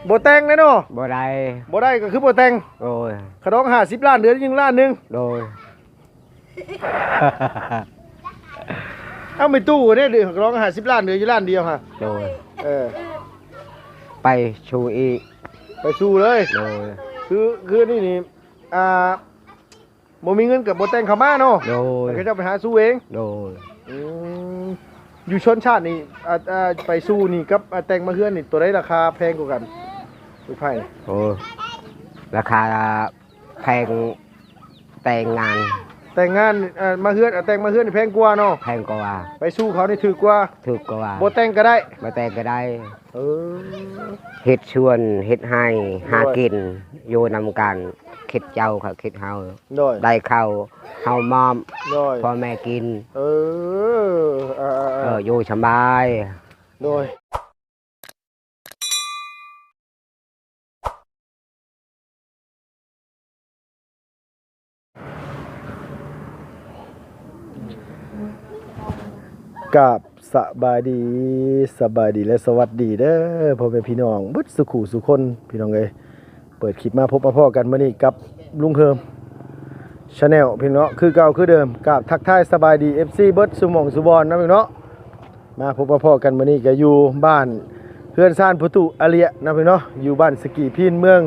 ບໍ່ແຕ່ງແລ້ວເນາະ. ບໍ່ໄດ້ ບໍ່ໄດ້ກໍຄືບໍ່ແຕ່ງ. ໂດຍ. ຂະດອງຫ້າສິບລ້ານ ເດືອນໜຶ່ງລ້ານໜຶ່ງ. ໂດຍ. ເອົາ ໄປຕູ້ເດ້ ຂະດອງຫ້າສິບລ້ານ ເຫຼືອຢູ່ລ້ານດຽວຫະ. ໂດຍ. ເອີ ໄປສູ້ອີກ ໄປສູ້ເລີຍ. ໂດຍ. ຄື ຄືນີ້ນີ້ ອ່າ ບໍ່ມີເງິນກໍບໍ່ແຕ່ງເຂົ້າມາເນາະ. ໂດຍ. ເຂົາເຈົ້າໄປຫາສູ້ເອງ. ໂດຍ. ອືມ ຢູ່ຊົນຊາດນີ້ ອ່າ ອ່າ ໄປສູ້ນີ້ກັບ ອ່າ ແຕ່ງມາເຮືອນນີ້ ຕົວໃດລາຄາແພງກວ່າກັນ? ລູກໃພ້. ໂອ້ ລາຄາແພງແຕ່ງງານ. ແຕ່ງງານ ອ່າ ມາເຮືອນ ອ່າ ແຕ່ງມາເຮືອນນີ້ແພງກວ່າເນາະ. ແພງກວ່າ. ໄປສູ້ເຂົານີ້ຖືກກວ່າ. ຖືກກວ່າ. ບໍ່ແຕ່ງກໍໄດ້. ບໍ່ແຕ່ງກໍໄດ້. ເອີ ເຮັດສວນເຮັດໄຮ່ ໂດຍ ຫາກິນ ຢູ່ນຳກັນ ເຂດເຈົ້າເຂົາເຂດເຮົາ. ໂດຍ. ໄດ້ເຂົ້າເຮົາມອບ ໂດຍ ພໍ່ແມ່ກິນ. ເອີ ເອີ ເອີ ເອີ ຢູ່ສະບາຍ. ໂດຍ. ກາບສະບາຍດີ ສະບາຍດີ ແລະ ສະຫວັດດີເດີ ພໍ່ແມ່ພີ່ນ້ອງເບິດສູ່ຄູ່ສູ່ຄົນ ພີ່ນ້ອງເອີຍ. ເປີດຄລິບມາພົບມາພໍ້ກັນມື້ນີ້ກັບລຸງເຮີມ Channel ພີ່ນ້ອງ ຄືເກົ່າຄືເດີມ. ກາບທັກທາຍສະບາຍດີ ເອັຟຊີ ເບິດສູ່ໝ່ອງສູ່ບ່ອນເນາະ ພີ່ນ້ອງເນາະ. ມາພົບມາພໍ້ກັນມື້ນີ້ກໍຢູ່ບ້ານເຮືອນຊານພໍ່ຕູ້ອາເລຍເນາະ ພີ່ນ້ອງເນາະ ຢູ່ບ້ານສະກີພີນ ເມືອງ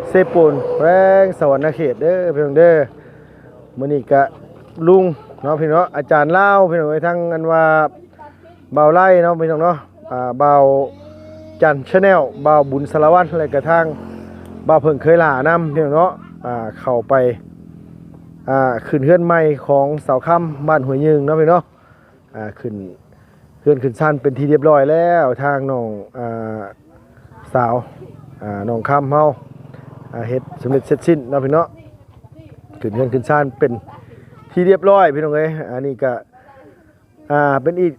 ເຊໂປນ ແຂວງສະຫວັນນະເຂດເດີ ພີ່ນ້ອງເດີ. ມື້ນີ້ກະລຸງເນາະ ພີ່ນ້ອງເນາະ ອາຈານລາວ ພີ່ນ້ອງເອີຍ ທັງອັນວ່າບ່າວໄລເນາະ ພີ່ນ້ອງເນາະ ອ່າ ບ່າວຈັນ Channel ບ່າວບຸນສາລະວັນ ແລະກະທາງບ່າວເຜິ້ງເຄີຍຫຼ້ານຳ ພີ່ນ້ອງເນາະ. ອ່າ ເຂົ້າໄປ ອ່າ ຂຶ້ນເຮືອນໃໝ່ຂອງສາວຄຳ ບ້ານຫ້ວຍຍືງເນາະ ພີ່ນ້ອງເນາະ. ອ່າ ຂຶ້ນເຮືອນຂຶ້ນຊານເປັນທີ່ຮຽບຮ້ອຍແລ້ວ ທາງນ້ອງ ອ່າ ສາວ ອ່າ ນ້ອງຄຳເຮົາ ອ່າ ເຮັດສຳເລັດເສັດສິ້ນເນາະ ພີ່ນ້ອງເນາະ. ຂຶ້ນເຮືອນຂຶ້ນຊານເປັນທີ່ຮຽບຮ້ອຍ ພີ່ນ້ອງເອີຍ. ອັນນີ້ກະ ອ່າ ເປັນອີກ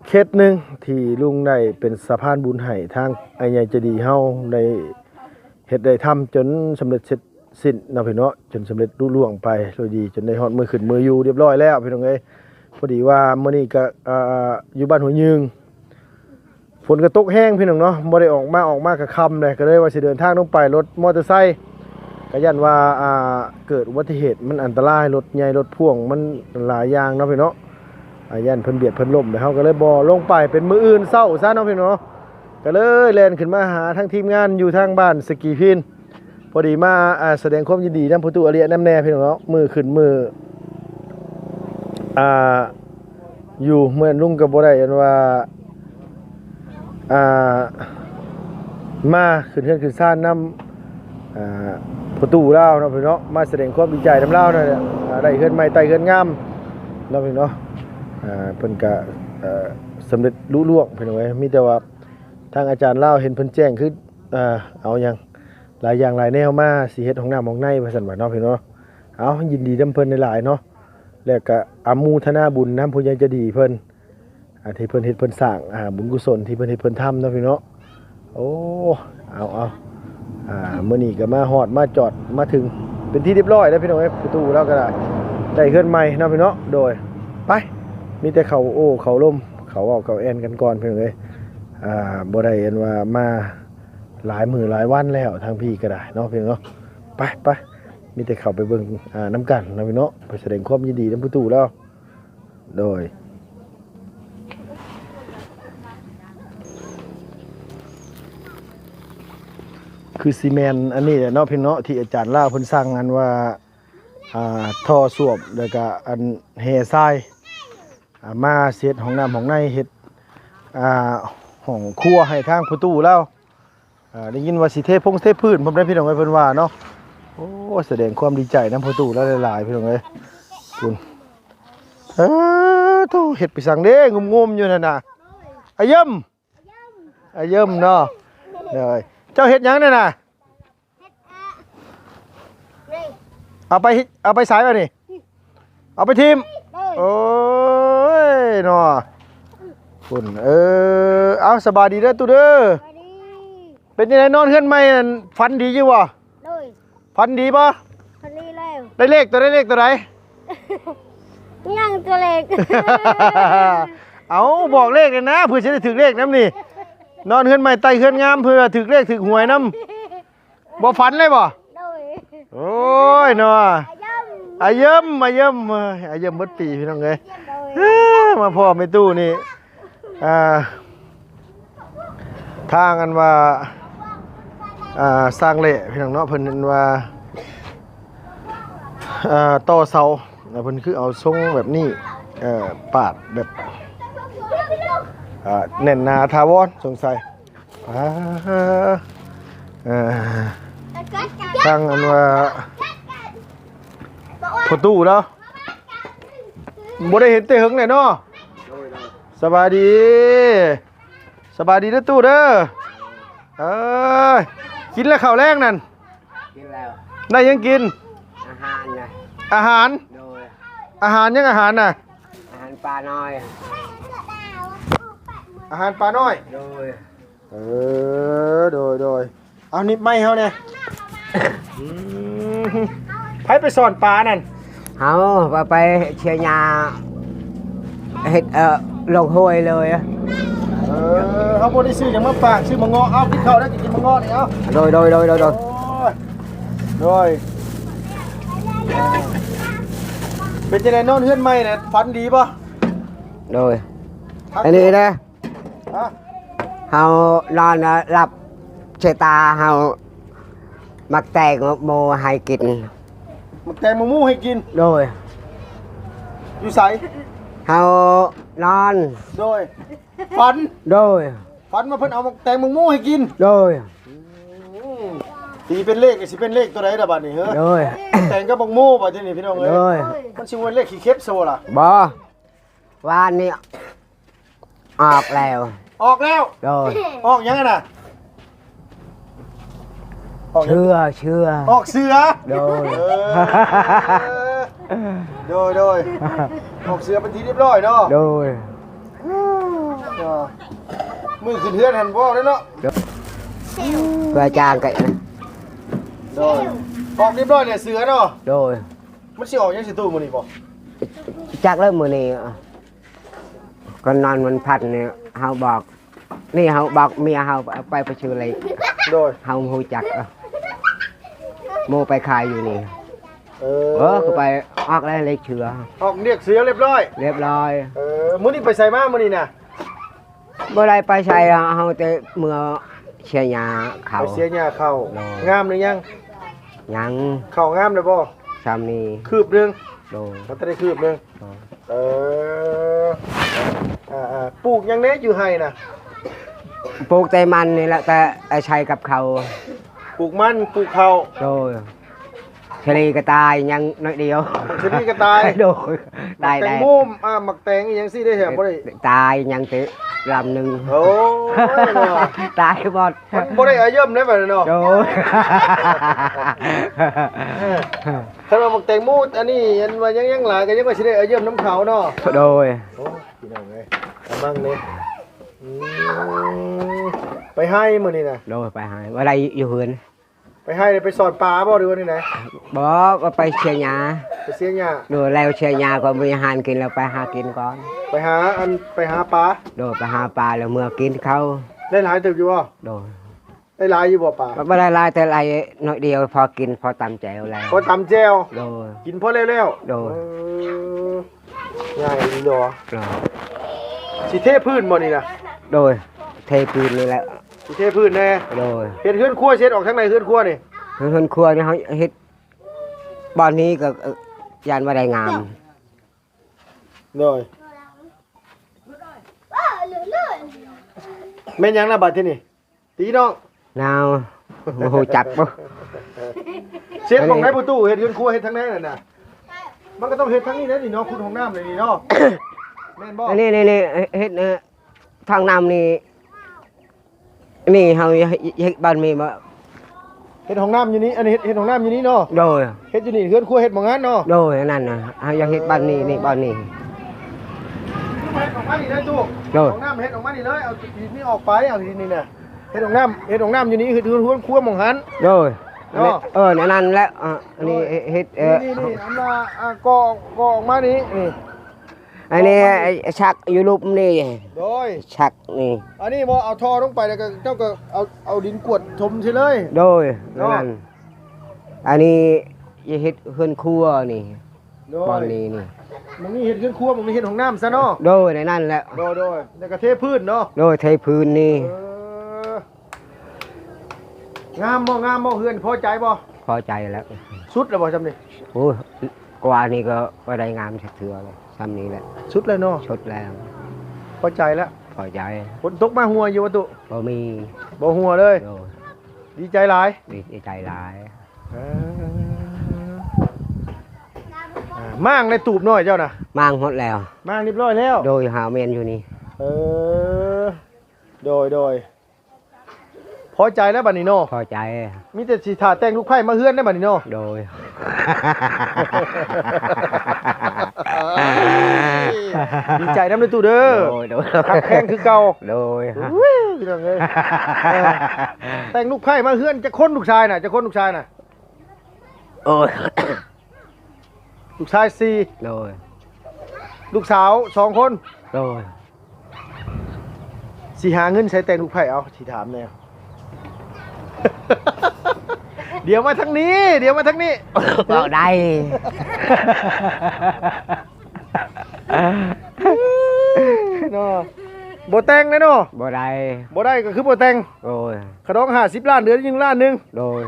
ເຄສໜຶ່ງທີ່ລຸງໄດ້ເປັນສະພານບຸນໃຫ້ທາງອ້າຍໃຫຍ່ໃຈດີເຮົາ ໄດ້ເຮັດໄດ້ທຳຈົນສຳເລັດເສັດ ສິ້ນເນາະ ພີ່ນ້ອງເນາະ ຈົນສຳເລັດລຸລ່ວງໄປໂດຍດີ ຈົນໄດ້ຮອດມື້ຂຶ້ນມື້ຢູ່ຮຽບຮ້ອຍແລ້ວ ພີ່ນ້ອງເອີຍ. ພໍດີວ່າມື້ນີ້ກະ ອ່າ ຢູ່ບ້ານຫ້ວຍຍືງ ຝົນກະຕົກແຮງ ພີ່ນ້ອງເນາະ ບໍ່ໄດ້ອອກມາ ອອກມາກະຄ່ຳແລ້ວ ກະເລີຍວ່າຊິເດີນທາງລົງໄປ ລົດມໍເຕີໄຊກະຢ້ານວ່າ ອ່າ ເກີດອຸບັດຕິເຫດ ມັນອັນຕະລາຍ ລົດໃຫຍ່ລົດພ່ວງ ມັນຫຼາຍຢ່າງເນາະ ພີ່ນ້ອງເນາະ. ອ່າ ຢ້ານເພິ່ນບຽດເພິ່ນລົ້ມ ແລ້ວເຮົາກະເລີຍບໍ່ລົງໄປ ເປັນມື້ອື່ນເຊົ້າຊະເນາະ ພີ່ນ້ອງເນາະ. ກະເລີຍແລ່ນຂຶ້ນມາຫາທາງທີມງານຢູ່ທາງບ້ານສະກີພີນ ພໍດີມາ ອ່າ ສະແດງຄວາມຍິນດີນຳພໍ່ຕູ້ອາເລຍນຳແນ່ ພີ່ນ້ອງເນາະ. ມື້ຂຶ້ນມື້ ອ່າ ຢູ່ ເມື່ອນັ້ນລຸງກະບໍ່ໄດ້ອັນວ່າ ອ່າ ມາຂຶ້ນເຮືອນຂຶ້ນຊານນຳ ອ່າ ພໍ່ຕູ້ລາວເນາະ ພີ່ນ້ອງເນາະ ມາສະແດງຄວາມດີໃຈນຳລາວນັ້ນແຫຼະ ອ່າ ໄດ້ເຮືອນໃໝ່ໄຕ້ເຮືອນງາມເນາະ ພີ່ນ້ອງເນາະ. ອ່າ ເພິ່ນກະ ເອີ ສຳເລັດລຸລ່ວງ ພີ່ນ້ອງເອີຍ. ມີແຕ່ວ່າ ທາງອາຈານລາວເຫັນເພິ່ນແຈ້ງຄື ເອີ ເອົາຫຍັງຫຼາຍຢ່າງຫຼາຍແນວມາ ຊິເຮັດຫ້ອງນ້ຳຫ້ອງໃນວ່າຊັ້ນວ່າເນາະ ພີ່ນ້ອງເນາະ. ເອົາ ຍິນດີນຳເພິ່ນຫຼາຍໆເນາະ ແລ້ວກະອະໂມທະນາບຸນນຳຜູ້ໃຫຍ່ໃຈດີເພິ່ນ ອ່າ ທີ່ເພິ່ນເຮັດເພິ່ນສ້າງ ອ່າ ບຸນກຸສົນທີ່ເພິ່ນເຮັດເພິ່ນທຳເນາະ ພີ່ນ້ອງເນາະ. ໂອ້ ເອົາ ເອົາ ອ່າ ມື້ນີ້ກະມາຮອດມາຈອດມາເຖິງເປັນທີ່ຮຽບຮ້ອຍແລ້ວ ພີ່ນ້ອງເອີຍ. ພໍ່ຕູ້ລາວກະໄດ້ ໄດ້ເຮືອນໃໝ່ເນາະ ພີ່ນ້ອງເນາະ. ໂດຍ ໄປ ມີແຕ່ເຂົ້າໂອ້ເຂົ້າລົມ ເຂົ້າເວົ້າເຂົ້າແອ່ນກັນກ່ອນ ພີ່ນ້ອງເອີຍ. ອ່າ ບໍ່ໄດ້ອັນວ່າມາຫຼາຍມື້ຫຼາຍວັນແລ້ວ ທາງພີ້ກະໄດ້ເນາະ ພີ່ນ້ອງເນາະ. ໄປ ໄປ ມີແຕ່ເຂົ້າໄປເບິ່ງ ອ່າ ນຳກັນເນາະ ພີ່ນ້ອງເນາະ ໄປສະແດງຄວາມຍິນດີນຳພໍ່ຕູ້ລາວ. ໂດຍ ຄືຊິແມ່ນອັນນີ້ແຫຼະເນາະ ພີ່ນ້ອງເນາະ ທີ່ອາຈານລາວເພິ່ນສັ່ງ ອັນວ່າ ອ່າ ທໍ່ສ້ວມ ແລ້ວກະອັນແຮ່ຊາຍ ອ່າ ມາເຮັດຫ້ອງນ້ຳຫ້ອງໃນ ເຮັດ ອ່າ ຫ້ອງຄົວໃຫ້ທາງພໍ່ຕູ້ລາວ. ອ່າ ໄດ້ຍິນວ່າຊິເທພົງເທພື້ນພ້ອມໃດ໋ ພີ່ນ້ອງເອີຍ ເພິ່ນວ່າເນາະ. ໂອ້ ສະແດງຄວາມດີໃຈນຳພໍ່ຕູ້ລາວຫຼາຍໆ ພີ່ນ້ອງເອີຍ. ພຸ້ນ ເອີ ໂທ້ ເຮັດໄປສັງເດ້ ງຸມໆຢູ່ນັ້ນນະ. ອາເຢີມ ອາເຢີມເນາະ. ໂດຍ ເຈົ້າເຮັດຫຍັງນັ້ນນະ? ເອົາໄປ ເອົາໄປໃສບາດນີ້? ເອົາໄປຖິ້ມ. ໂອ້ຍເນາະ ພຸ້ນ. ເອີ ເອົາ ສະບາຍດີເດີຕູ້ເດີ. ເປັນຈັ່ງໃດນອນເຮືອນໃໝ່ນັ້ນ ຝັນດີຢູ່ບໍ່? ໂດຍ. ຝັນດີບໍ່? ຝັນດີແລ້ວ. ໄດ້ເລກຕົວໃດ ເລກຕົວໃດ? ຍັງຕົວເລກ. ເອົາ ບອກເລກແດ່ນະ ເພື່ອຊິໄດ້ຖືກເລກນຳນີ້. ນອນເຮືອນໃໝ່ໃຕ້ເຮືອນງາມ ເພື່ອຖືກເລກຖືກຫວຍນຳ. ບໍ່ຝັນເລີຍບໍ່? ໂດຍ. ໂອ້ຍເນາະ ອາເຢິມ ອາເຢິມ ອາເຢິມ ເອີຍ ອາເຢິມເບິດປີພີ່ນ້ອງເອີຍ. ໂດຍ. ເອີ ມາພໍ້ແມ່ຕູ້ນີ້ ອ່າ ທາງອັນວ່າ ອ່າ ສ້າງແຫຼະພີ່ນ້ອງເນາະ ເພິ່ນອັນວ່າ ອ່າ ຕໍ່ເສົາ ແລ້ວເພິ່ນຄືເອົາຊົງແບບນີ້ ເອີ ປາດແບບ ອ່າ ແໜ້ນໜາຖາວອນສົງໄສ. ອ່າ ເອີ ທາງອັນວ່າພໍ່ຕູ້ເນາະ ບໍ່ໄດ້ເຫັນແຕ່ເຫິງແຫຼະເນາະ. ໂດຍ ໂດຍ. ສະບາຍດີ ສະບາຍດີເດີຕູ້ເດີ. ເອີ ກິນແລ້ວເຂົ້າແລງນັ້ນ? ກິນແລ້ວ. ໄດ້ຫຍັງກິນ? ອາຫານນະ. ອາຫານ? ໂດຍ. ອາຫານຫຍັງ ອາຫານນະ? ອາຫານປານ້ອຍ. ອາຫານປານ້ອຍ? ໂດຍ. ເອີ ໂດຍ ໂດຍ. ເອົາໜີບໄມ້ເຮົາແດ່. ອືມ ໃຜໄປສອນປານັ້ນ? ເຮົາວ່າໄປເຊຍຫຍ້າ ເຮັດ ເອີ ລົງຫ້ວຍເລີຍ. ເອີ ເຮົາບໍ່ໄດ້ຊື້ຫຍັງມາຝາກ ຊື້ໝາກເງາະ. ເອົາ ກິນເຂົ້າແລ້ວ ກິນໝາກເງາະນີ້. ເອົາ ໂດຍ ໂດຍ ໂດຍ ໂດຍ ໂດຍ. ໂອ້ຍ ໂດຍ. ເປັນຈັ່ງໃດ ນອນເຮືອນໃໝ່ນະ ຝັນດີບໍ່? ໂດຍ. ອັນນີ້ນະ ຮະ? ເຮົານອນ ເອີ ຫຼັບ ເຊຍຕາ ເຮົາໝາກແຕງໂມໃຫ້ກິນ. ໝາກແຕງໂມໝູໃຫ້ກິນ? ໂດຍ. ຢູ່ໃສ? ເຮົານອນ. ໂດຍ. ຝັນ? ໂດຍ. ຝັນວ່າເພິ່ນເອົາໝາກແຕງໂມໝູໃຫ້ກິນ? ໂດຍ. ອືມ ຕີເປັນເລກ ຊິເປັນເລກໂຕໃດລະບາດນີ້ເຮີ? ໂດຍ. ແຕງກັບໝາກໂມບາດນີ້ພີ່ນ້ອງເອີຍ. ໂດຍ. ມັນຊິບໍ່ເປັນເລກຂີ້ເຂັບຊະບໍ່ລະ? ບໍ່. ວານນີ້ອອກແລ້ວ. ອອກແລ້ວ? ໂດຍ. ອອກຫຍັງຫັ້ນນະ? ອອກຫຍັງ? ເສືອ ເສືອ. ອອກເສືອ? ໂດຍ. ເອີ ໂດຍ ໂດຍ. ອອກເສືອເປັນທີ່ຮຽບຮ້ອຍເນາະ? ໂດຍ. ເອີ ມື້ຂຶ້ນເຮືອນຫັ້ນບໍ່ໄດ້ເນາະ? ໂດຍ. ເພື່ອຈ້າງໄກ. ໂດຍ. ອອກຮຽບຮ້ອຍແລ້ວເສືອເນາະ? ໂດຍ. ມັນຊິອອກຫຍັງຊິຕູ້ມື້ນີ້ບໍ່? ຈັກແລ້ວມື້ນີ້ ກະນອນວັນພັດນີ້ ເຮົາບອກ ນີ້ເຮົາບອກເມຍເຮົາໄປ ໄປຊື້ເລກ. ໂດຍ. ເຮົາບໍ່ຮູ້ຈັກ ເອີ ໂມໄປຂາຍຢູ່ນີ້. ເອີ ເອີ ກະໄປອອກແລ້ວເລກເສືອ. ອອກເລກເສືອຮຽບຮ້ອຍ? ຮຽບຮ້ອຍ. ເອີ ມື້ນີ້ໄປໃສມາມື້ນີ້ນະ? ບໍ່ໄດ້ໄປໃສ ເຮົາແຕ່ເມືອເຊຍຫຍ້າເຂົ້າ. ໄປເຊຍຫຍ້າເຂົ້າ. ໂດຍ. ງາມຫຼືຍັງ? ຍັງ. ເຂົ້າງາມແລ້ວບໍ່? ຊ່ຳນີ້ ຄືບໜຶ່ງ. ໂດຍ. ມັນຈະໄດ້ຄືບໜຶ່ງ. ໂດຍ. ເອີ ອ່າໆ ປູກຫຍັງແດ່ຢູ່ໄຮ່ນະ? ປູກແຕ່ມັນນີ້ແຫຼະ ແຕ່ອາໄສກັບເຂົາ. ປູກມັນ ປູກເຂົ້າ. ໂດຍ. ສາລີກະຕາຍ ຍັງໜ້ອຍດຽວ. ສາລີກະຕາຍ? ໂດຍ. ຕາຍແລ້ວ. ແຕງໂມ ອ່າ ໝາກແຕງອີ່ຫຍັງຊີ້ເດ້ ບໍ່ໄດ້ ຕາຍ ຍັງແຕ່ລຳໜຶ່ງ. ໂອ້ຍ ຕາຍໝົດ. ມັນບໍ່ໄດ້ອາເຢິມເດ້ບາດນີ້ເນາະ. ໂດຍ. ເອີ ຄັນວ່າໝາກແຕງໂມອັນນີ້ ອັນວ່າຍັງ ຍັງຫຼາຍ ກະຍັງວ່າຊິໄດ້ອາເຢິມນຳເຂົາເນາະ. ໂດຍ. ໂອ້ ພີ່ນ້ອງເອີຍ ກະມັງເດ້. ອືມ ໄປໄຮ່ມື້ນີ້ນະ? ໂດຍ ໄປໄຮ່. ວ່າໄດ້ຢູ່ເຮືອນ. ໄປໄຮ່ໄປສອນປາບໍ່ ຫຼືວ່າແນວໃດ? ບໍ່ ວ່າໄປເຊຍຫຍ້າ. ໄປເຊຍຫຍ້າ. ໂດຍ. ແລ້ວເຊຍຫຍ້າກະບໍ່ມີອາຫານກິນ ແລ້ວໄປຫາກິນກ່ອນ. ໄປຫາ ອັນ ໄປຫາປາ? ໂດຍ. ໄປຫາປາແລ້ວເມືອກິນເຂົ້າ. ໄດ້ຫຼາຍເຕີບຢູ່ບໍ່? ໂດຍ. ໄດ້ຫຼາຍຢູ່ບໍ່ປາ? ບໍ່ໄດ້ຫຼາຍ ແຕ່ໄດ້ໜ້ອຍດຽວ ພໍກິນ ພໍຕຳແຈ່ວແລ້ວ. ພໍຕຳແຈ່ວ. ໂດຍ. ກິນພໍແລ້ວໆ. ໂດຍ. ເອີ ງ່າຍອີ່ຫຼີດອກ. ໂດຍ. ຊິເທພື້ນບໍ່ນີ້ນະ? ໂດຍ. ເທພື້ນນີ້ແຫຼະ. ຊິເທພື້ນແດ່. ໂດຍ. ເຮັດເຮືອນຄົວ ຊິເຮັດອອກທາງໃດເຮືອນຄົວນີ້? ເຮືອນຄົວນີ້ເຮົາເຮັດບ່ອນນີ້ກະ ເອີ ຢ້ານວ່າໄດ້ງາມ. ໂດຍ. ແມ່ນຫຍັງລະບາດທີນີ້? ຕີນ້ອງ. ນາວ ບໍ່ຮູ້ຈັກບໍ່? ເຊັດໝ່ອງໃດປະຕູ ເຮັດເຮືອນຄົວເຮັດທາງໃດນັ້ນນະ? ມັນກະຕ້ອງເຮັດທາງນີ້ແຫຼະນີ້ເນາະ ຂຸດຫ້ອງນ້ຳນີ້ເນາະ. ແມ່ນບໍ່? ອັນນີ້ ນີ້ ນີ້ ເຮັດ ເອີ ທາງນ້ຳນີ້ ນີ້ເຮົາເຮັດ ເຮັດບ້ານມີບໍ່? ເຮັດຫ້ອງນ້ຳຢູ່ນີ້ ອັນນີ້ເຮັດ ເຮັດຫ້ອງນ້ຳຢູ່ນີ້ເນາະ? ໂດຍ. ເຮັດຢູ່ນີ້ ເຮືອນຄົວເຮັດໝ່ອງນັ້ນເນາະ? ໂດຍ. ອັນນັ້ນນະ ເຮົາຢາກເຮັດບ້ານນີ້ ນີ້ ບ້ານນີ້. ເຮັດອອກມານີ້ເດີຕູ້. ໂດຍ. ຫ້ອງນ້ຳເຮັດອອກມານີ້ເລີຍ ເອົາຫີນນີ້ອອກໄປ ເອົາຫີນນີ້ນະ ເຮັດຫ້ອງນ້ຳ ເຮັດຫ້ອງນ້ຳຢູ່ນີ້ ເຮັດເຮືອນຄົວໝ່ອງຫັ້ນ. ໂດຍ. ເນາະ? ເອີ ອັນນັ້ນແຫຼະ. ເອີ ອັນນີ້ເຮັດ ເອີ ນີ້ ນີ້ ອັນວ່າ ອ່າ ກໍ່ ກໍ່ອອກມານີ້ ນີ້. ອັນນີ້ ເອົາໄວ້ ໄອ້ຊັກຢູ່ລຸ່ມນີ້ ໂດຍ ຊັກນີ້ ອັນນີ້ບໍ່ເອົາທໍ່ລົງໄປ ແລ້ວກໍເຈົ້າກໍເອົາ ເອົາດິນກວດຖົມໃສ່ເລີຍ ໂດຍ ເນາະ ນັ້ນ ອັນນີ້ຈະເຮັດເຮືອນຄົວນີ້ ໂດຍ ບ່ອນນີ້ນີ້ ໝ່ອງນີ້ເຮັດເຮືອນຄົວ ໝ່ອງນີ້ເຮັດຫ້ອງນ້ຳຊະເນາະ ໂດຍ ໃນນັ້ນແຫຼະ ໂດຍ ໂດຍ ແລ້ວກໍເທພື້ນເນາະ ໂດຍ ເທພື້ນນີ້ ເອີ ງາມບໍ່ ງາມບໍ່ ເຮືອນ ພໍໃຈບໍ່? ພໍໃຈແລ້ວ ສຸດແລ້ວບໍ່ຊ່ຳນີ້? ໂອ້ຍ ກວ່ານີ້ກໍບໍ່ໄດ້ງາມຈັກເທື່ອເລີຍ ຊ່ຳນີ້ແຫຼະ ສຸດແລ້ວເນາະ ສຸດແລ້ວ ພໍໃຈແລ້ວ ພໍໃຈ ຝົນຕົກມາຫົວຢູ່ບໍ່ຕຸ? ບໍ່ມີ ບໍ່ຫົວເລີຍ ໂດຍ ດີໃຈຫຼາຍ ດີໃຈຫຼາຍ ເອີ ມ້າງໃນຕູບນ້ອຍເຈົ້ານະ? ມ້າງໝົດແລ້ວ ມ້າງຮຽບຮ້ອຍແລ້ວ ໂດຍ ຫາແມ່ນຢູ່ນີ້ ເອີ ໂດຍ ໂດຍ ພໍໃຈແລ້ວບັດນີ້ເນາະ ພໍໃຈ ມີແຕ່ຊິຖ້າແຕ່ງລູກໃພ້ມາເຮືອນໄດ້ບັດນີ້ເນາະ ໂດຍ ດີໃຈນຳເດີຕູ້ເດີ ໂດຍ ໂດຍ ຮັກແພງຄືເກົ່າ ໂດຍ ອຸ້ຍ ພີ່ນ້ອງເອີຍ ເອີ ແຕ່ງລູກໃພ້ມາເຮືອນ ຈັກຄົນລູກຊາຍນະ ຈັກຄົນລູກຊາຍນະ? ໂອ້ຍ ລູກຊາຍສີ່ ໂດຍ ລູກສາວສອງຄົນ ໂດຍ ຊິຫາເງິນໃສແຕ່ງລູກໃພ້? ເອົາ ຊິຖາມແດ່ ດຽວມາທາງນີ້ ດຽວມາທາງນີ້ ເວົ້າໄດ້ ເນາະ ບໍ່ແຕ່ງເດ້ເນາະ ບໍ່ໄດ້ ບໍ່ໄດ້ກໍຄືບໍ່ແຕ່ງ ໂດຍ ຂະດອງຫ້າສິບລ້ານ ເດືອນໜຶ່ງລ້ານໜຶ່ງ ໂດຍ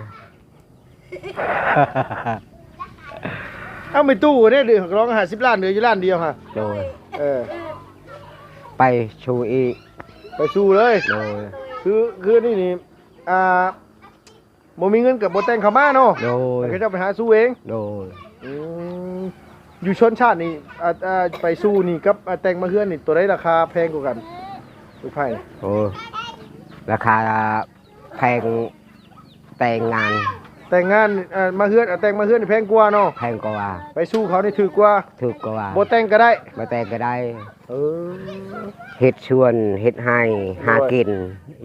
ເອົາ ແມ່ຕູ້ເດ້ ເດືອນລະຫ້າສິບລ້ານ ເຫຼືອຢູ່ລ້ານດຽວຫະ ໂດຍ ເອີ ໄປຊູອີກ ໄປຊູເລີຍ ໂດຍ ຄື ຄືນີ້ນີ້ ອ່າ ບໍ່ມີເງິນກໍບໍ່ແຕ່ງເຂົ້າມາເນາະ ໂດຍ ໃຫ້ເຂົາເຈົ້າໄປຫາຊູເອງ ໂດຍ ອືມ ຢູ່ຊົນຊາດນີ້ ອ່າ ອ່າ ໄປຊູນີ້ກັບ ອ່າ ແຕ່ງມາເຮືອນນີ້ ໂຕໃດລາຄາແພງກວ່າກັນ? ໂອ້ ລາຄາ ແພງແຕ່ງງານ ແຕ່ງງານ ເອີ ມາເຮືອນ ເອົາແຕ່ງມາເຮືອນນີ້ແພງກວ່າເນາະ ແພງກວ່າ ໄປຊູເຂົານີ້ຖືກກວ່າ ຖືກກວ່າ ບໍ່ແຕ່ງກໍໄດ້ ບໍ່ແຕ່ງກໍໄດ້ ເອີ ເຮັດສວນເຮັດໄຮ່ ໂດຍ ຫາກິນ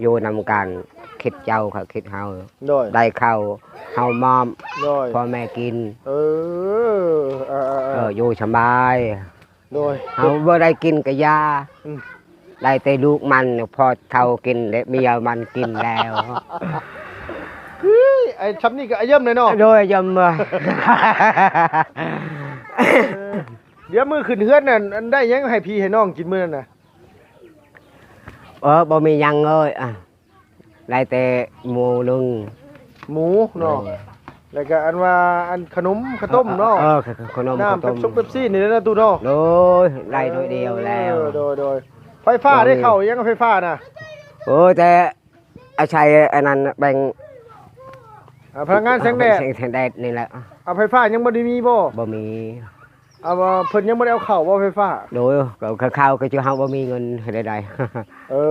ຢູ່ນຳກັນ ຄິດເຈົ້າເຂົາຄິດເຮົາ ໂດຍ ໄດ້ເຂົ້າເຮົາມອບ ໂດຍ ພໍ່ແມ່ກິນ ເອີ ເອີ ເອີ ເອີ ຢູ່ສະບາຍ ໂດຍ ເຮົາບໍ່ໄດ້ກິນກະຢາ ອືມ ໄດ້ແຕ່ລູກມັນ ພໍເທົ່າກິນ ແລະເມຍມັນກິນແລ້ວ ເຮີ້ຍ ໄອ້ຊ່ຳນີ້ກໍອາເຢິມເລີຍເນາະ ໂດຍ ອາເຢິມ ເອີ ດຽວມື້ຂຶ້ນເຮືອນນັ້ນ ອັນ ໄດ້ຫຍັງໃຫ້ພີ່ໃຫ້ນ້ອງກິນມື້ນັ້ນນະ? ເອີ ບໍ່ມີຫຍັງເລີຍ ອະ ໄດ້ແຕ່ໝູໜຶ່ງ ໝູເນາະ ໂດຍ ແລ້ວກໍອັນວ່າ ອັນຂະໜົມເຂົ້າຕົ້ມເນາະ ເອີ ເອີ ຂະໜົມ ນ້ຳ ເປັບ ເປັບຊີນີ້ແຫຼະນະຕູ້ເນາະ ໂດຍ ໄດ້ໜ້ອຍດຽວແລ້ວ ເອີ ໂດຍ ໂດຍ ໄຟຟ້າ ບໍ່ມີ ໄດ້ເຂົ້າຫຍັງໄຟຟ້ານະ? ໂອ້ ແຕ່ອາໄສອັນນັ້ນແບ່ງ ອ່າ ພະລັງງານແສງແດດ ແສງ ແສງແດດນີ້ແຫຼະ ເອົາໄຟຟ້າຍັງບໍ່ໄດ້ມີບໍ່? ບໍ່ມີ ເອົາວ່າເພິ່ນຍັງບໍ່ໄດ້ເອົາເຂົ້າບໍ່ໄຟຟ້າ? ໂດຍ ກໍເຂົ້າກໍຄືເຮົາບໍ່ມີເງິນໃຫ້ໄດ້ ເອີ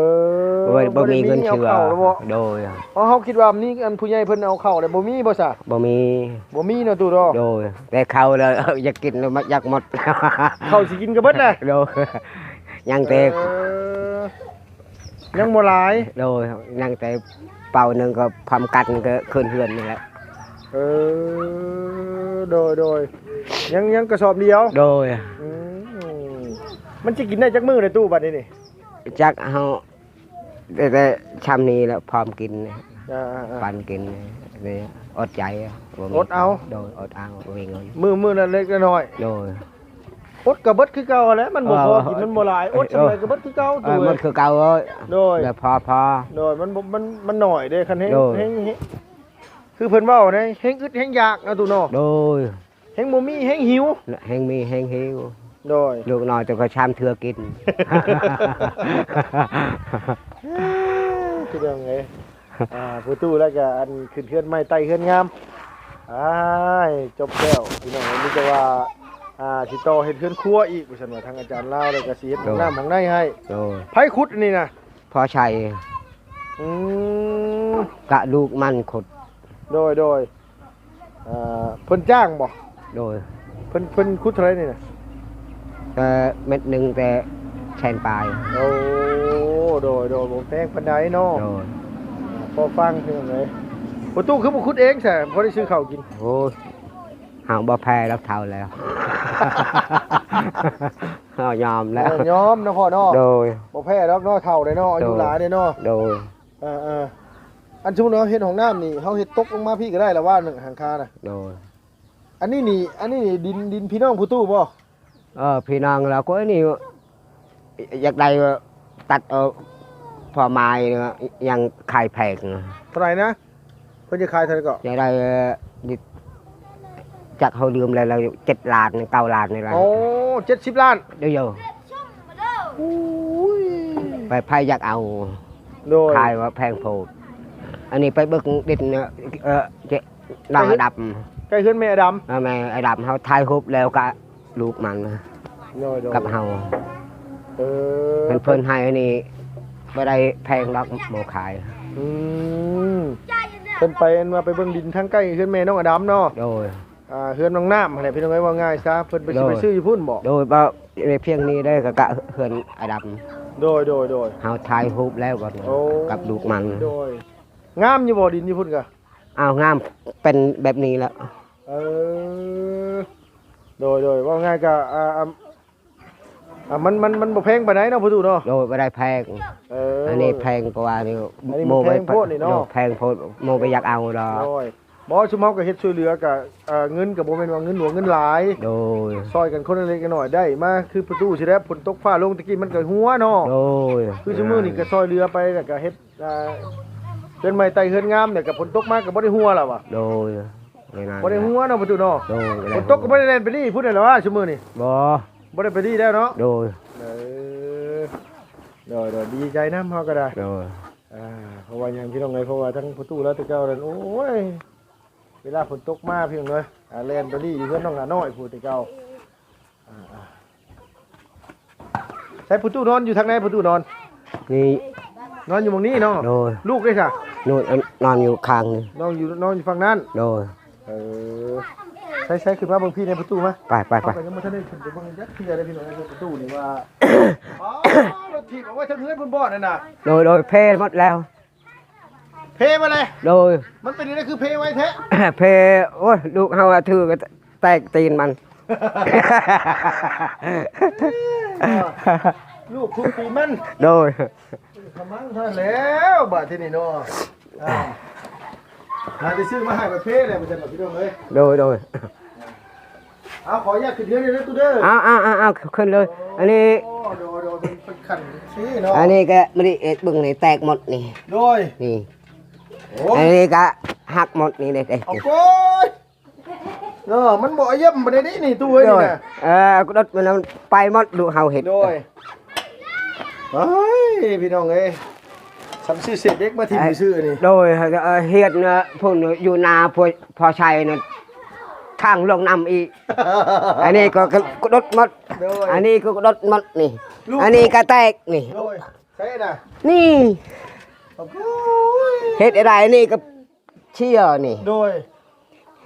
ບໍ່ ບໍ່ມີເງິນເຊື້ອ ບໍ່ໄດ້ມີເອົາເຂົ້າແລ້ວບໍ່? ໂດຍ ເພາະເຮົາຄິດວ່າມີອັນຜູ້ໃຫຍ່ເພິ່ນເອົາເຂົ້າແລ້ວ ບໍ່ມີບໍ່ຊະ? ບໍ່ມີ ບໍ່ມີເນາະຕູ້ເນາະ ໂດຍ ແຕ່ເຂົ້າແລ້ວຢາກກິນແລ້ວຢາກໝົດ ເຂົ້າຊິກິນກໍເບິດແຫຼະ ໂດຍ ຍັງແຕ່ ເອີ ຍັງບໍ່ຫຼາຍ ໂດຍ ຍັງແຕ່ເປົາໜຶ່ງກໍພ້ອມກັນກໍຂຶ້ນເຮືອນນີ້ແຫຼະ ເອີ ໂດຍ ໂດຍ ຍັງ ຍັງກະສອບດຽວ ໂດຍ ອືມ ມັນຊິກິນໄດ້ຈັກມື້ລະຕູ້ບັດນີ້ນີ້? ຈັກ ເຮົາ ແຕ່ ແຕ່ຊ່ຳນີ້ແຫຼະ ພ້ອມກິນ ອ່າໆໆ ປັນກິນ ນີ້ ອົດໃຈ ບໍ່ມີ ອົດເອົາ ໂດຍ ອົດເອົາ ບໍ່ມີເງິນ ມື້ ມື້ລະເລັກລະນ້ອຍ ໂດຍ ອົດກໍເບິດຄືເກົ່າແຫຼະ ມັນບໍ່ພໍກິນ ມັນບໍ່ຫຼາຍ ອົດຊ່ຳໃດກໍເບິດຄືເກົ່າ ເອີ ຕູ້ເອີຍ ເບິດຄືເກົ່າເອີຍ ໂດຍ ແຕ່ພໍ ພໍ ໂດຍ ມັນບໍ່ ມັນ ມັນໜ້ອຍເດ້ ຄັນແຮງ ໂດຍ ແຮງ ແຮງ ຄືເພິ່ນເວົ້ານະ ແຮງອຶດແຮງຢາກເນາະ ຕູ້ເນາະ ໂດຍ ແຮງບໍ່ມີແຮງຫິວ ແຮງມີແຮງຫິວ ໂດຍ ລູກນ້ອຍແຕ່ກໍຊາມເທື່ອກິນ ພີ່ນ້ອງເອີຍ ອ່າ ປະຕູແລ້ວກໍອັນຂຶ້ນເຮືອນໃໝ່ໄຕ່ເຮືອນງາມ ອ້າຍ ຈົບແລ້ວພີ່ນ້ອງເອີຍ ມີແຕ່ວ່າ ອ່າ ຊິຕໍ່ເຮັດເຮືອນຄົວອີກ ວ່າຊັ້ນວ່າ ທາງອາຈານລາວແລ້ວກໍຊິເຮັດຫ້ອງນ້ຳຫ້ອງໃນໃຫ້ ໂດຍ ໃຜຂຸດອັນນີ້ນະ? ພໍ່ໄຊ ອືມ ກະລູກມັນຂຸດ ໂດຍ ໂດຍ ເອີ ເພິ່ນຈ້າງບໍ່? ໂດຍ ເພິ່ນ ເພິ່ນຂຸດເທົ່າໃດນີ້ນະ? ແຕ່ເມັດໜຶ່ງແຕ່ແສນປາຍ ໂອ້ ໂດຍ ໂດຍ ບໍ່ແພງປານໃດເນາະ ໂດຍ ພໍຟັງເຖິງເລີຍ ປະຕູຄືບໍ່ຂຸດເອງຊະ ພໍໄດ້ຊື້ເຂົ້າກິນ ໂອ້ຍ ເຮົາບໍ່ແພ້ດອກ ເຖົ້າແລ້ວ ເຮົາຍອມແລ້ວ ເອີ ຍອມເນາະພໍ່ເນາະ. ໂດຍ ບໍ່ແພ້ດອກເນາະ ເຖົ້າແລ້ວເນາະ ອາຍຸ ໂດຍ ຫຼາຍແລ້ວເນາະ. ໂດຍ ເອີໆ ອັນສົມມຸດເຮົາເຮັດຫ້ອງນ້ຳນີ້ ເຮົາເຮັດຕົກລົງມາພີ້ກໍໄດ້ລະວ່າ ຫຼັງຄານະ. ໂດຍ ອັນນີ້ນີ້ ອັນນີ້ນີ້ ດິນ ດິນພີ່ນ້ອງພໍ່ຕູ້ບໍ່? ເອີ ພີ່ນ້ອງລາວ ໂອ້ຍ ນີ້ ຢາກໄດ້ຕັດເອົາ ພໍ່ໝາຍ ຍັງຂາຍແພງ. ເທົ່າໃດນະ? ເພິ່ນຈະຂາຍເທົ່າໃດເກາະ? ຢາກໄດ້ ຈັກເຮົາລືມແລ້ວ ເຈັດລ້ານ ເກົ້າລ້ານນີ້ລະ. ໂອ້ ເຈັດສິບລ້ານ. ໂດຍ ໂອ້ຍ ໃຜ ໃຜຢາກເອົາ. ໂດຍ ຂາຍວ່າແພງໂພດ. ອັນນີ້ໄປເບິ່ງດິນ ເອີ ເຈ ນ້ອງອາດຳ ໃກ້ເຮືອນແມ່ອາດຳ. ເອີ ແມ່ອາດຳ ເຮົາຖ່າຍຮູບແລ້ວກະລູກມັນ ໂດຍໆ ກັບເຮົາ. ເອີ ເພິ່ນ ເພິ່ນໃຫ້ອັນນີ້ບໍ່ໄດ້ແພງດອກ ໝໍຂາຍ. ອືມ ເພິ່ນໄປ ອັນວ່າໄປເບິ່ງດິນທາງໃກ້ເຮືອນແມ່ນ້ອງອາດຳເນາະ. ໂດຍ ອ່າ ເຮືອນນ້ອງນ້ຳຫັ້ນແຫຼະ ພີ່ນ້ອງເອີຍ ເວົ້າງ່າຍຊະ ເພິ່ນໄປ ໂດຍ ຊິໄປຊື້ຢູ່ພຸ້ນບໍ່? ໂດຍ ບໍ່ ພຽງນີ້ເດ້ ກະ ກະເຮືອນອາດຳ. ໂດຍໆໆ ເຮົາຖ່າຍຮູບແລ້ວກັບ ໂອ້ ກັບລູກມັນ. ໂດຍ ງາມຢູ່ບໍ່ ດິນຢູ່ພຸ້ນກະ? ອ້າວ ງາມ ເປັນແບບນີ້ແຫຼະ. ເອີ ໂດຍໆ ເວົ້າງ່າຍກະ ອ່າ ອ່າ ມັນ ມັນ ມັນບໍ່ແພງປານໃດເນາະ ພໍ່ຕູ້ເນາະ. ໂດຍ ບໍ່ໄດ້ແພງ. ເອີ ອັນນີ້ແພງກວ່ານີ້ ອັນນີ້ມັນແພງໂພດນີ້ເນາະ. ໂດຍ ແພງໂພດ ໝໍບໍ່ຢາກເອົາດອກ. ໂດຍ ບໍ່ ຊຸມເຮົາກໍເຮັດຊ່ວຍເຫຼືອ ກໍ ເອີ ເງິນກໍບໍ່ແມ່ນວ່າເງິນຫຼວງເງິນຫຼາຍ. ໂດຍ ຊ່ອຍກັນຄົນລະເລັກລະນ້ອຍ ໄດ້ມາຄືພໍ່ຕູ້ຊີ້ແຫຼະ. ຝົນຕົກຟ້າລົງ ຕະກີ້ມັນກໍຮົ່ວເນາະ. ໂດຍ ຄືຊຸມື້ນີ້ກໍຊ່ອຍເຫຼືອໄປ ແລ້ວກໍເຮັດ ອ່າ ເຮືອນໃໝ່ໄຕ່ເຮືອນງາມ ແລ້ວກໍຝົນຕົກມາກໍບໍ່ໄດ້ຮົ່ວລະຫວາ. ໂດຍ ບໍ່ໄດ້ຮົ່ວເນາະ ພໍ່ຕູ້ເນາະ. ໂດຍ ຝົນຕົກກໍບໍ່ໄດ້ແລ່ນໄປລີ້ພຸ້ນແຫຼະຫວາ ຊຸມື້ນີ້. ບໍ່ ບໍ່ໄດ້ໄປລີ້ແລ້ວເນາະ. ໂດຍ ເອີ ໂດຍໆ ດີໃຈນຳເຮົາກໍໄດ້. ໂດຍ ອ່າ ເພາະວ່າຫຍັງ ພີ່ນ້ອງເອີຍ ເພາະວ່າທັງພໍ່ຕູ້ລາວແຕ່ເກົ່ານັ້ນ ໂອ້ຍ ເວລາຝົນຕົກມາ ພີ່ນ້ອງເອີຍ ອ່າ ແລ່ນໄປລີ້ຢູ່ເຮືອນນ້ອງຫຼ້ານ້ອຍພຸ້ນແຕ່ເກົ່າ. ອ່າໆ ໃສພໍ່ຕູ້ນອນຢູ່ທາງໃດ? ພໍ່ຕູ້ນອນນີ້ ນອນຢູ່ໝ່ອງນີ້ເນາະ. ໂດຍ ລູກເດ້ຊະ? ໂດຍ ນອນຢູ່ຂ້າງນີ້. ນອນຢູ່ ນອນຢູ່ຝັ່ງນັ້ນ. ໂດຍ ເອີ ໃສໆ ຂຶ້ນມາເບິ່ງພີ້ແດ່ ພໍ່ຕູ້ມາ. ໄປໆໆ ເຮົາກໍຍັງບໍ່ທັນໄດ້ຂຶ້ນໄປເບິ່ງຈັກເທື່ອເດ້ ພີ່ນ້ອງເອີຍ ພໍ່ຕູ້ນີ້ວ່າ ອໍ ລົດຖີບເອົາໄວ້ເທິງເຮືອນພຸ້ນບໍ່ນັ້ນນະ? ໂດຍໆ ເພໝົດແລ້ວ. ເພມາເລີຍ. ໂດຍ ມັນເປັນຈັ່ງໃດຄືເພໄວແທ້? ເພ ໂອ້ຍ ລູກເຮົາຖືກະແຕກຕີນມັນ. ລູກທຸບຕີນມັນ. ໂດຍ ຂະມັງທ່ານແລ້ວບາດທີນີ້ເນາະ. ອ່າ ຫາແຕ່ຊື້ມາໃຫ້ບັດເພແລ້ວ ບໍ່ຊັ້ນດອກ ພີ່ນ້ອງເອີຍ. ໂດຍໆ ເອົາ ຂໍອະນຸຍາດຂຶ້ນເຮືອນເດີຕູ້ເດີ. ເອົາໆໆ ຂຶ້ນເລີຍ. ໂອ້ ອັນນີ້ ໂດຍໆ ເປັນ ເປັນຂັ້ນຊີ້ເນາະ. ອັນນີ້ກະບໍ່ໄດ້ເອກເບິ່ງນີ້ ແຕກໝົດນີ້. ໂດຍ ນີ້ ໂອ້ຍ ອັນນີ້ກະຫັກໝົດນີ້ເດ້. ໂອ້ຍ ເນາະ ມັນບໍ່ອະຢ້ຳປານໃດນີ້ຕູ້ເອີຍ. ໂດຍ ນີ້ນະ ເອີ ກະດົດມັນໄປໝົດ ລູກເຮົາເຮັດ. ໂດຍ ເອີຍ ພີ່ນ້ອງເອີຍ ສ່ຳຊື້ເສດເຫຼັກມາຖິ້ມຊື່ໆນີ້. ໂດຍ ເອີ ເຮັດນະ ພຸ້ນຢູ່ນາພໍ່ ພໍ່ໄຊນະ ທາງລົງນ້ຳອີກ. ອັນນີ້ກໍກະ ກະດົດໝົດ. ໂດຍ ອັນນີ້ກໍກະດົດໝົດນີ້. ລູກ ອັນນີ້ກະແຕກນີ້. ໂດຍ ໃສນະ? ນີ້ ໂອ້ຍ ເຮັດໄດ້ນີ້ກໍເຊຍນີ້. ໂດຍ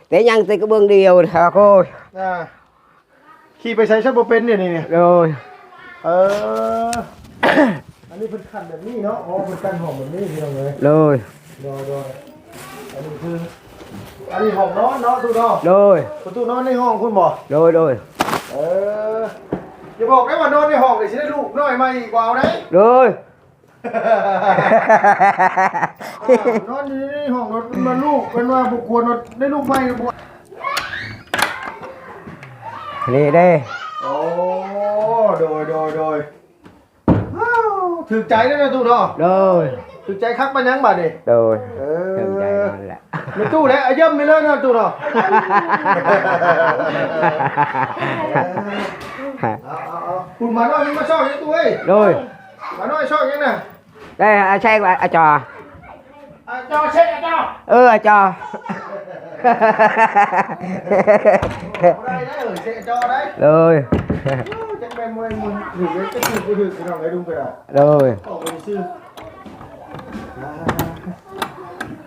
ແຕ່ຍັງແຕ່ກະເບື້ອງດຽວນະ. ໂອ້ຍ ອ່າ ຂີ່ໄປໃສຊະບໍ່ເປັນດຽວນີ້. ໂດຍ ເອີ ອັນນີ້ເພິ່ນຂັ້ນແບບນີ້ເນາະ. ອໍ ເພິ່ນກັນຫ້ອງແບບນີ້ ພີ່ນ້ອງເອີຍ. ໂດຍ ໂດຍໆ ອັນນີ້ຄື ອັນນີ້ຫ້ອງນອນເນາະຕູ້ເນາະ. ໂດຍ ປະຕູນອນໃນຫ້ອງພຸ້ນບໍ່? ໂດຍໆ ເອີ ຢ່າບອກໄດ້ວ່ານອນໃນຫ້ອງນີ້ຊິໄດ້ລູກນ້ອຍໃໝ່ອີກ ບໍ່ເອົາໄດ. ໂດຍ ອ້າວ ນອນຢູ່ໃນຫ້ອງໂດດ ມາລູກເພິ່ນວ່າບໍ່ຄວນໂດດ ໄດ້ລູກໃໝ່ບໍ່? ນີ້ເດ້. ໂອ້ ໂດຍໆໆ ວ້າວ ຖືກໃຈເດ້ນະຕູ້ເນາະ. ໂດຍ ຖືກໃຈຄັກປານຫຍັງບາດນີ້. ໂດຍ ເອີ ຖືກໃຈນອນແຫຼະ ແມ່ຕູ້ແຫຼະ ອາຢ້ຳໄປເລີຍນະຕູ້ເນາະ. ເອົາໆໆ ພຸ້ນ ໝານ້ອຍມັນມາຊອກຫຍັງຕູ້ເອີຍ? ໂດຍ ໝານ້ອຍຊອກຫຍັງນະ? ໄດ້ ອາແຊກ ອາຈໍ ອາຈໍ ເຊກ ອາຈໍ ເອີ ອາຈໍ ບໍ່ໄດ້ເດີ ເຊກ ອາຈໍ ໄດ້ ໂດຍ ໂອ້ຍ ຈັກແມ່ນມວຍ ມວຍຖືກ ຈັກຖືກບໍ່ຖືກ ພີ່ນ້ອງເອີຍ ລຸງກໍໄດ້ ໂດຍ ອອກໄປຊື່ ອາ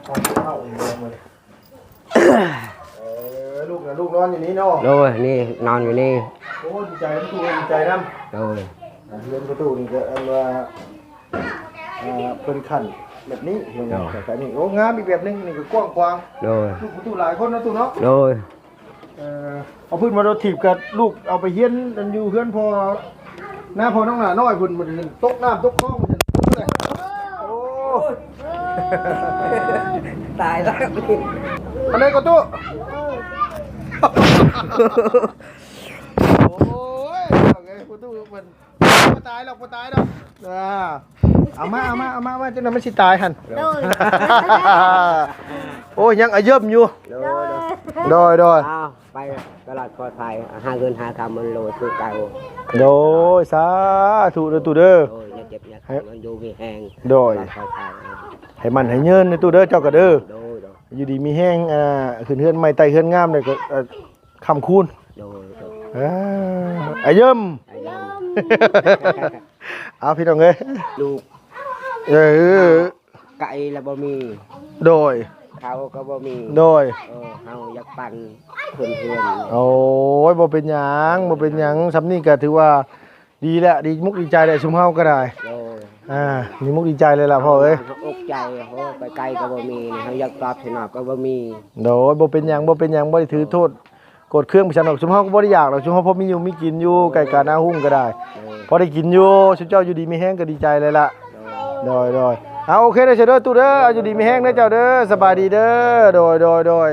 ອອກເຂົ້າອີກແລ້ວ ເອີ ລູກນະ ລູກນອນຢູ່ນີ້ເນາະ. ໂດຍ ນີ້ນອນຢູ່ນີ້. ໂອ້ ດີໃຈນຳຕູ້ ດີໃຈນຳ. ໂດຍ ອ່າ ເຮືອນພໍ່ຕູ້ນີ້ກໍອັນວ່າ ອ່າ ເພິ່ນຂັ້ນແບບນີ້ ໂດຍ ແຕ່ນີ້ ໂອ້ ງາມອີກແບບໜຶ່ງ ນີ້ກໍກວ້າງຂວາງ. ໂດຍ ລູກພໍ່ຕູ້ຫຼາຍຄົນເນາະຕູ້ເນາະ. ໂດຍ ເອີ ເອົາພື້ນມາໂດດຖີບກັບລູກ ເອົາໄປຮຽນອັນຢູ່ເຮືອນພໍ່ ໜ້າພໍ່ນ້ອງໜ້ານ້ອຍພຸ້ນ ມັນຕົກນ້ຳຕົກຄອງ ໂອ້ ຕາຍແລ້ວ ອັນໃດກໍຕູ້ ໂອ້ຍ ເອົາໄງ ປະຕູມັນ ບໍ່ຕາຍດອກ ບໍ່ຕາຍດອກ ອ່າ ເອົາມາ ເອົາມາ ເອົາມາ ເອົາມາ ຈັ່ງນັ້ນມັນຊິຕາຍຫັ້ນ ໂດຍ ໂອ້ຍ ຍັງອະເຢິມຢູ່ ໂດຍ ໂດຍ ໂດຍ ອ້າວ ໄປຕະຫຼອດປອດໄພ ຫາເງິນຫາຄຳມັນໂລດຄືເກົ່າ ໂດຍ ສາທຸເດີຕູ້ເດີ ໂດຍ ຢ່າເຈັບຢ່າໄຂ້ ໃຫ້ມັນຢູ່ມີແຮງ ໂດຍ ຕະຫຼອດປອດໄພ ໃຫ້ໝັ້ນໃຫ້ຍືນເດີຕູ້ເດີ ເຈົ້າກໍເດີ ໂດຍ ໂດຍ ຢູ່ດີມີແຮງ ອ່າ ຂຶ້ນເຮືອນໃໝ່ ໄຕ່ເຮືອນງາມ ແລ້ວກໍ ເອີ ຄ້ຳຄູນ ໂດຍ ໂດຍ ເອີ ອາເຢິມ ອາເຢິມ ເອົາ ພີ່ນ້ອງເອີຍ ລູກ ເອີ ໄກ່ລະບໍ່ມີ ໂດຍ ເຂົ້າກໍບໍ່ມີ ໂດຍ ເອີ ເຮົາຢາກປັນເພື່ອນໆ ໂອ້ຍ ບໍ່ເປັນຫຍັງ ບໍ່ເປັນຫຍັງ ສ່ຳນີ້ກໍຖືວ່າ ດີແລ້ວ ດີມຸກດີໃຈແລ້ວ ຊຸມເຮົາກໍໄດ້ ໂດຍ ອ່າ ດີມຸກດີໃຈເລີຍລະພໍ່ເອີຍ ອົກໃຈ ໂອ້ ໄປໄກກໍບໍ່ມີ ເຮົາຢາກຕອບສະໜອບກໍບໍ່ມີ ໂດຍ ບໍ່ເປັນຫຍັງ ບໍ່ເປັນຫຍັງ ບໍ່ໄດ້ຖືໂທດໂກດເຄືອງໄປຊັ້ນດອກ ຊຸມເຮົາກໍບໍ່ໄດ້ຢາກດອກ ຊຸມເຮົາພໍມີຢູ່ມີກິນຢູ່ ໃກ້ການາຮຸ່ງກໍໄດ້ ໂດຍ ພໍໄດ້ກິນຢູ່ ຊຸມເຈົ້າຢູ່ດີມີແຮງກໍດີໃຈເລີຍລະ ໂດຍ ໂດຍ ໂດຍ ເອົາ ໂອເຄເດີ ເຊີເດີ ຕູ້ເດີ ຢູ່ດີມີແຮງເດີເຈົ້າເດີ ສະບາຍດີເດີ ໂດຍ ໂດຍ ໂດຍ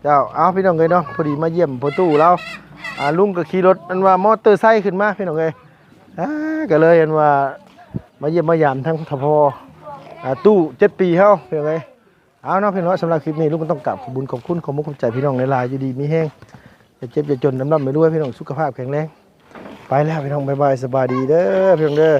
ເຈົ້າ ເອົາ ພີ່ນ້ອງເອີຍເນາະ ພໍດີມາຢ້ຽມພໍ່ຕູ້ລາວ ອ່າ ລຸງກໍຂີ່ລົດ ອັນວ່າມໍເຕີໄຊຂຶ້ນມາ ພີ່ນ້ອງເອີຍ ອ່າ ກໍເລີຍອັນວ່າມາຢ້ຽມມາຢາມທັງທະພໍ ອ່າ ຕູ້ເຈັດປີເຮົາ ພີ່ນ້ອງເອີຍ ເອົາເນາະ ພີ່ນ້ອງ ສຳລັບຄລິບນີ້ ລຸງກໍຕ້ອງກາບຂອບບຸນຂອບຄຸນ ຂອບມຸກຂອບໃຈພີ່ນ້ອງຫຼາຍໆ ຢູ່ດີມີແຮງ ຢ່າເຈັບຢ່າຈົນ ລ່ຳໆລວຍໆ ພີ່ນ້ອງ ສຸຂະພາບແຂງແຮງ ໄປແລ້ວພີ່ນ້ອງ ບາຍບາຍ ສະບາຍດີເດີ ພີ່ນ້ອງເດີ.